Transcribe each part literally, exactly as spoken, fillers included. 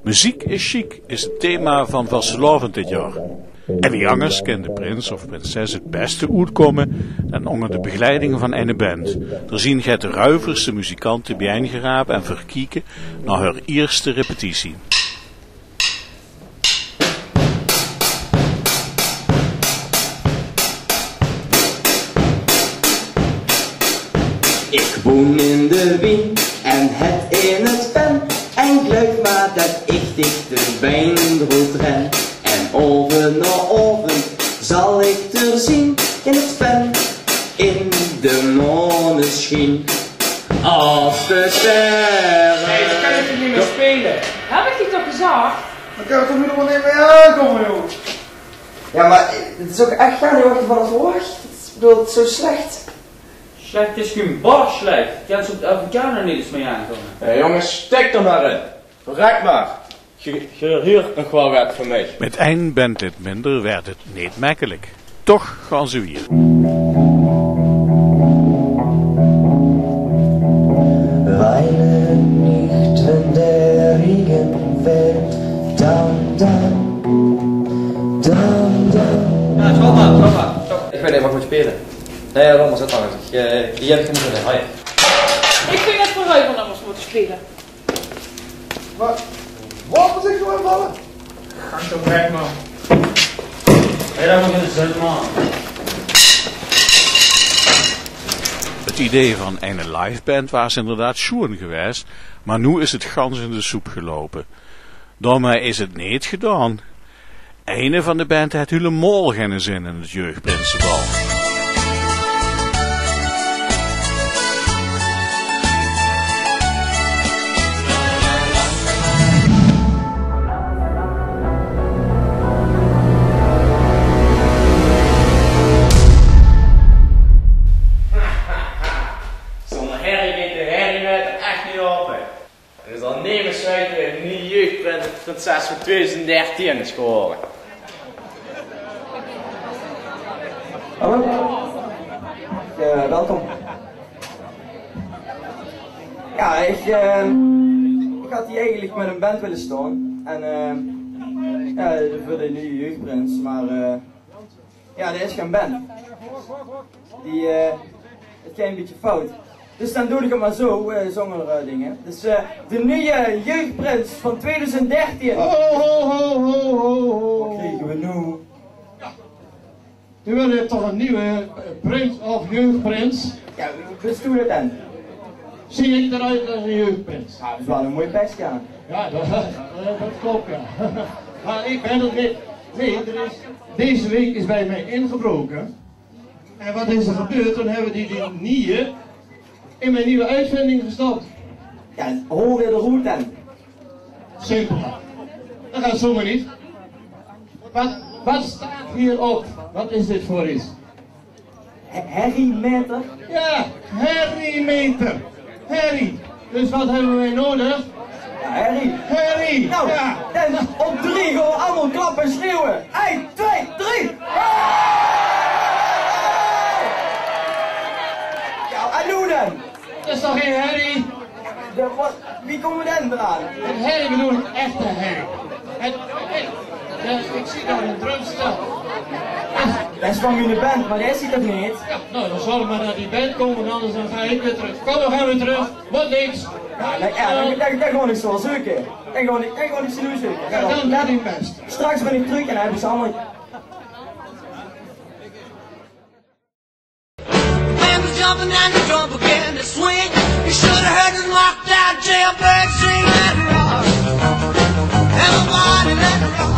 Meziek is sjiek is 't thema van vastelaovend dit jaor. En wie angers kin de prins of prinses 't bèste oetkómme dan ónger de begeleiding van eine band. D'r zien get ruivers de muzikante biejein geraap en verkieke nao häör ierste repetitie. Ich woen in de Wien en het in 't Ven. En gluif mer det ich dich de bein roet ren. En aovend nao aovend zal ich d'r zien in 't Ven, in de maonesjien. As de sterre. Hey, dan kan ich toch neet mie speule? Höb ich dich toch gezag? Dan kan ich toch noe nog neet mie aankómme, jóng. Jao, mer 't is ouch ech gaar neet waat ich d'rvan had verwach. Ich bedoel, 't is zo slech. Slech is gein bar slech. Kins se op de Afrikaner neet ins mie aankómme? Hé, jónges, stik d'r mer in. Verrek mer. Geer, geer huurt nog waal get van mich. Mit ein bandlid minder werd 't neet mekkelik. Toch gaon ze wiejer. Weine nicht, wenn der Regen fällt, dan, dan, dan, dan. Jao, stop mer, stop mer, stop. Ich weit neet waat ich mót speule. Nae, laot mer zitte, ich, eh, ich höb gein zin in. Hoi. Ich vinj det v'r Reuvelnummers mótte speule. Waat? Waat mót ich noe invalle? Gank toch weg, man. Hé, det maak gein zin, man. 't Idee van ein liveband waas inderdaad sjoean gewaes, mer noe is 't gans in de soep geloupe. Daomei is 't neet gedaon. Eine van de band haet hielemaol geine zin in 't jeugdprinsebal. Zónger herrie geit de herriemeter ech neet ope. En d'r zal nemes weite wae de nuuje jeugdprins of prinses van twieëdoezend dertien is gewore. Hallo. Eh, welkom. Jao, ich, eh, ich had hie eigelik mit ein band wille staon. En, eh, jao, veur de nuuje jeugdprins, mer, eh, Jao, det is gein band. Die, eh, 't geit ein bietje fout. Dus dan doon ich 't mer zo, eh, zónger, eh, dinger. Dus, eh, de nuuje jeugdprins van twieëdoezend dertien. Ho, ho, ho, ho, ho. Waat kriege v'r noe? V'r wille toch ein nuuje, eh, prins of jeugdprins. Jao, wie bès doe det dan? Zeen ich d'roet es ein jeugdprins? Jao, det is waal ein mooi petje aan. Jao, det, eh, det klop, jao. Mer ich bön 't neet. Nae, d'r is, deze waek is bie mich ingebroke. En waat is d'r gebeurd? Toen höbbe die, die nuuje in mien nuuje oetzending gestop. Jao, haol weer de roet dan. Simpel. Det geit zomer neet. Waat, waat steit hie op? Waat is dit veur get? He-, herriemeter? Jao, herriemeter. Herrie. Dus waat höbbe v'r nodig? Jao, herrie. Herrie. Noe, jao. Dan op drie gaon v'r allemaol klappe en sjreeuwe. Ein, twee, drie. Jao, en noe dan? Det is toch gein herrie? De, waat, wie kómme v'r dan d'raan? Ein herrie bedoel ich echte herrie. En, hey, eh, ich zeen dao ein drumstel. Ach, det is van miene band, mer dae is hie toch neet? Jao, noe, dan zörg mer det die band kump, anders dan gaon ich weer trök. Kóm, v'r gaon weer trök. Waat niks. Jao, dan, jao, dan, dan, dan gaon ich ze waal zeuke. Dan gaon ich, dan gaon ich ze noe zeuke. Jao, dan doot dien bès. Straks bön ich trök en dan höb ich ze allemaol. And the jumping and the jump again, the swing. You should have heard the lockdown jailbird sing, let it rock. Everybody, let it rock.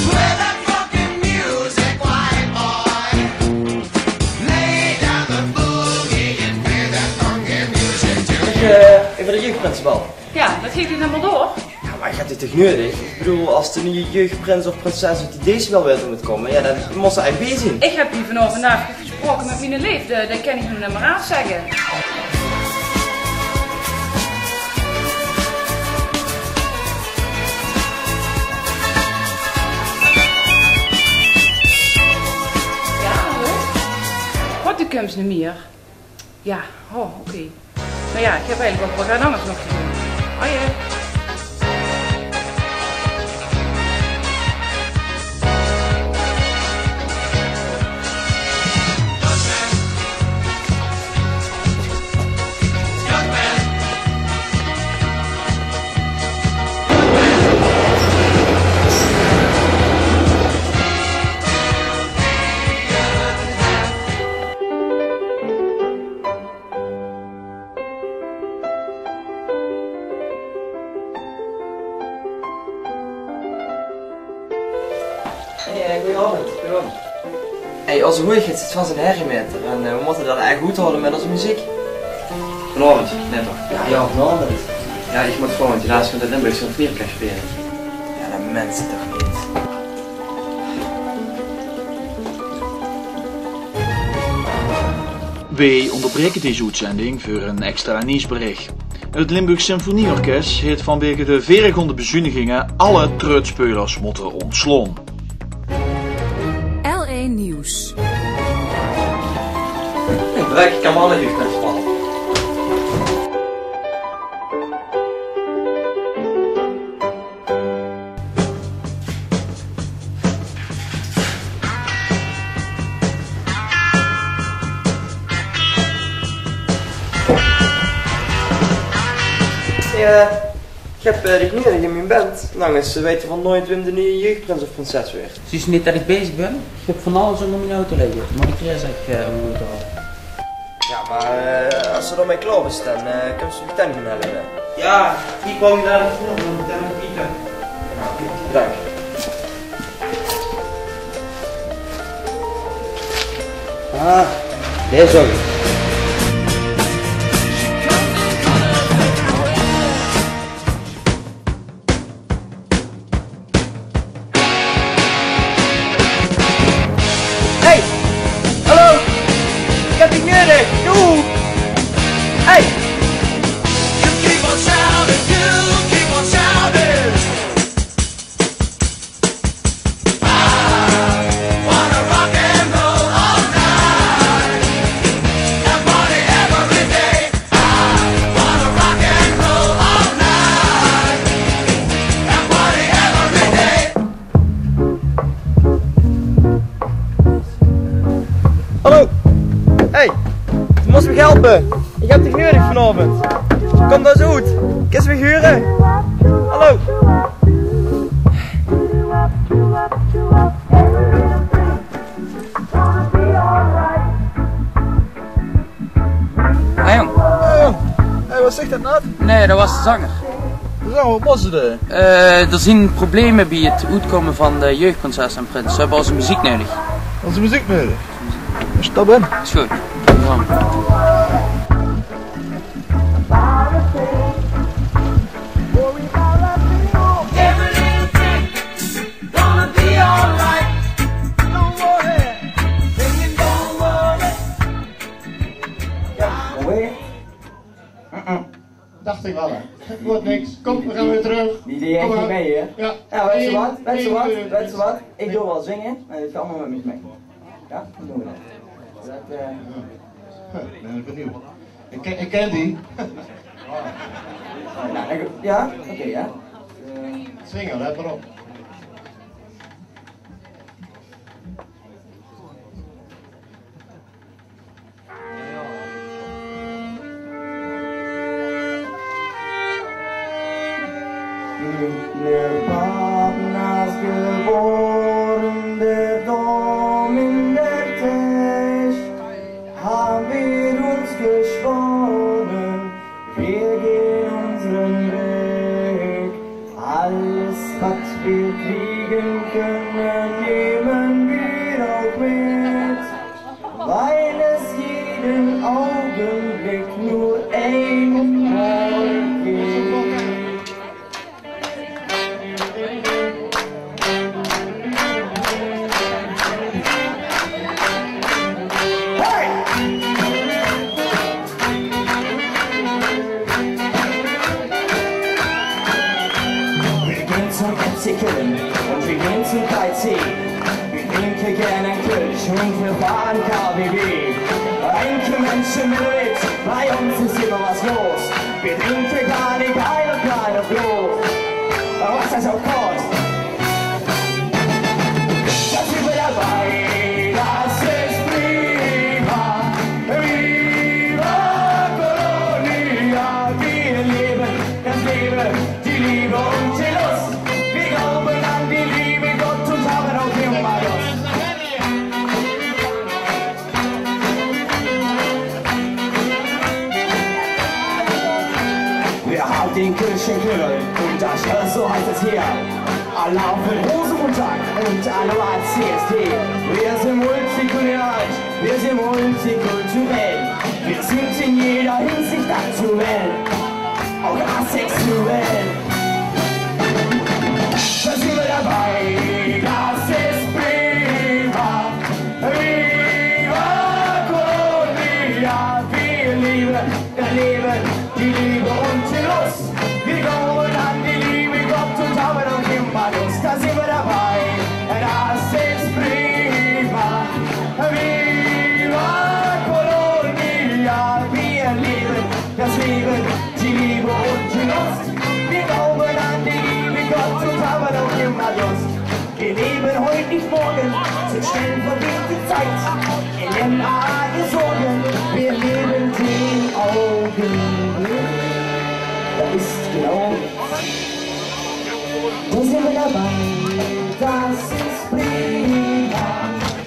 Play that funky music, white boy. Lay down the boogie and play that funky music till... Ich, eh, ich bön de jeugdprinsebal. Jao, det geit neet hielemaol door. Jao, mer ich höb dit toch nudig? Ich bedoel, es de nuuje jeugdprins of prinses oet de decibelwereld mót kómme, jao, dan mós se ech bie zeen. Ich höb hie vanaovend aafgespraoke mit miene leefde, det kin ich noe neet mie aafzègke. Jao, hallo? Wat, doe kums neet mier? Jao, oh, oké. Mer jao, ich höb eigelik ouch waal get angers nog te doon. Aje. Hey, eh, goojenaovend. Goojenaovend. Hey, ózze hoeëgheid zit vas in de herriemeter en, eh, veer mótte dat ech good haoje mit ózze meziek. Vanaovend, net toch? Jao, jao, vanaovend. Jao, ich mót volgend jaor laatst mit de Limburgse Symfonieorkes speule. Jao, dat meins se toch neet. Weej óngerbraeke dees oetzending veur ein extra nuujsberich. Het Limburgs Symfonieorkes haet vanwege de veergegónde bezuiniginge alle trutspeulers mótte óntsjlaon. L één Nieuws. Hey, verrek, ich kan waal ein jeugdfestival. Jao, ich höb, eh, dich nuuedig in mien band. Langs, eh, weite van Nooit Wim de nuuje jeugdprins of prinses waert. Zuus se neet det ich bezig bön? Ich höb van alles ónger mien auto ligke. Mót ich ieërs ech, eh, ónger mótte haoje. Jao, mer, eh, es se d'r mit klaor bis, dan, eh, kóns se mich dan gaon helpe. Jao, ich kóm dao nog veur, dan mót ich ieëts. Bedank. Ah, dees ouch. Hey! Hallo! Ich höb dich nuuedig! Joehoe! Hey! Hallo. Hey, doe mós mich helpe. Ich höb dich nuuedig vanaovend. Kóm dao ins oet. Kins se mich hure? Hallo. Hey, jóng. Hey, jóng. Hey, waat zaes se net? Nae, det waas de zenger. De zenger, waat waas 't, eh? Eh, d'r zeen probleme bie 't oetkómme van de jeugdprinses en prins. Ze höbbe ózze meziek nuuedig. Ózze meziek nuuedig? Stap in. Is good. Jao, dacht ich waal, hè. Wuuert niks. Kóm, veer gaon weer trök. Die deej ech neet mei, hè? Jao. Jao, wèts se waat? Wèts se waat? Wèts se waat? Ich doon waal zinge, mer det geit allemaol mit mich mei. Jao, dan doon veer det. Det, eh, Jao. Bön ich benuujd. Ich kin, ich kin die. Jao, oké, jao. Zinge, let mer op. Mit mir Partner geworden, der Dom in der Täsch, haben wir uns geschworen, wir gehen unseren Weg. Alles, was wir kriegen können, nehmen wir auch mit. Weil es jeden Augenblick nur einmal gilt. Hey! Wir gehen zum FC Köln und wir gehen zum K C. Wir trinken gerne einen Kölsch und wir fahren K W B. Enkel Minsche mit Witz, bei uns is immer was los. Mir drinke Glögg, egal ob klein oder groß. Awwer was is ach koolt? Do sin mer dabei, das is prima. Viva Colonia, mir leben das Leben, die Liebe und die Lust. Wir glauben an die Liebe, Gott und haben auch immer Lust. Wir haben den Kirchenknüppel und das Schloss, so heißt es hier. Alarm für Rosenmontag und Alarm C S D. Wir sind multikulturell, wir sind multikulturell. Wir sind in jeder Hinsicht aktuell, auch asexuell. Da sind wir dabei, das ist prima. Viva Colonia, wir lieben das Leben, die Liebe und die Lust. Wir glauben an die Liebe, Gott und haben auch immer Lust. Da sind wir dabei, das ist prima. Viva Colonia, wir lieben das Leben, die Liebe und die Lust. Wir glauben an die Liebe, Gott und haben auch immer Lust. Wir leben heut, nicht morgen, sind schnell vergeht die Zeit. In den Argen Sorgen, wir leben den Augenblick. Da ist genau, da sind wir dabei, das ist prima.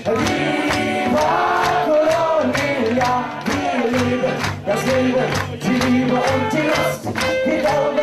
Viva Colonia, wir lieben das Leben, die Liebe und die Lust. Wir glauben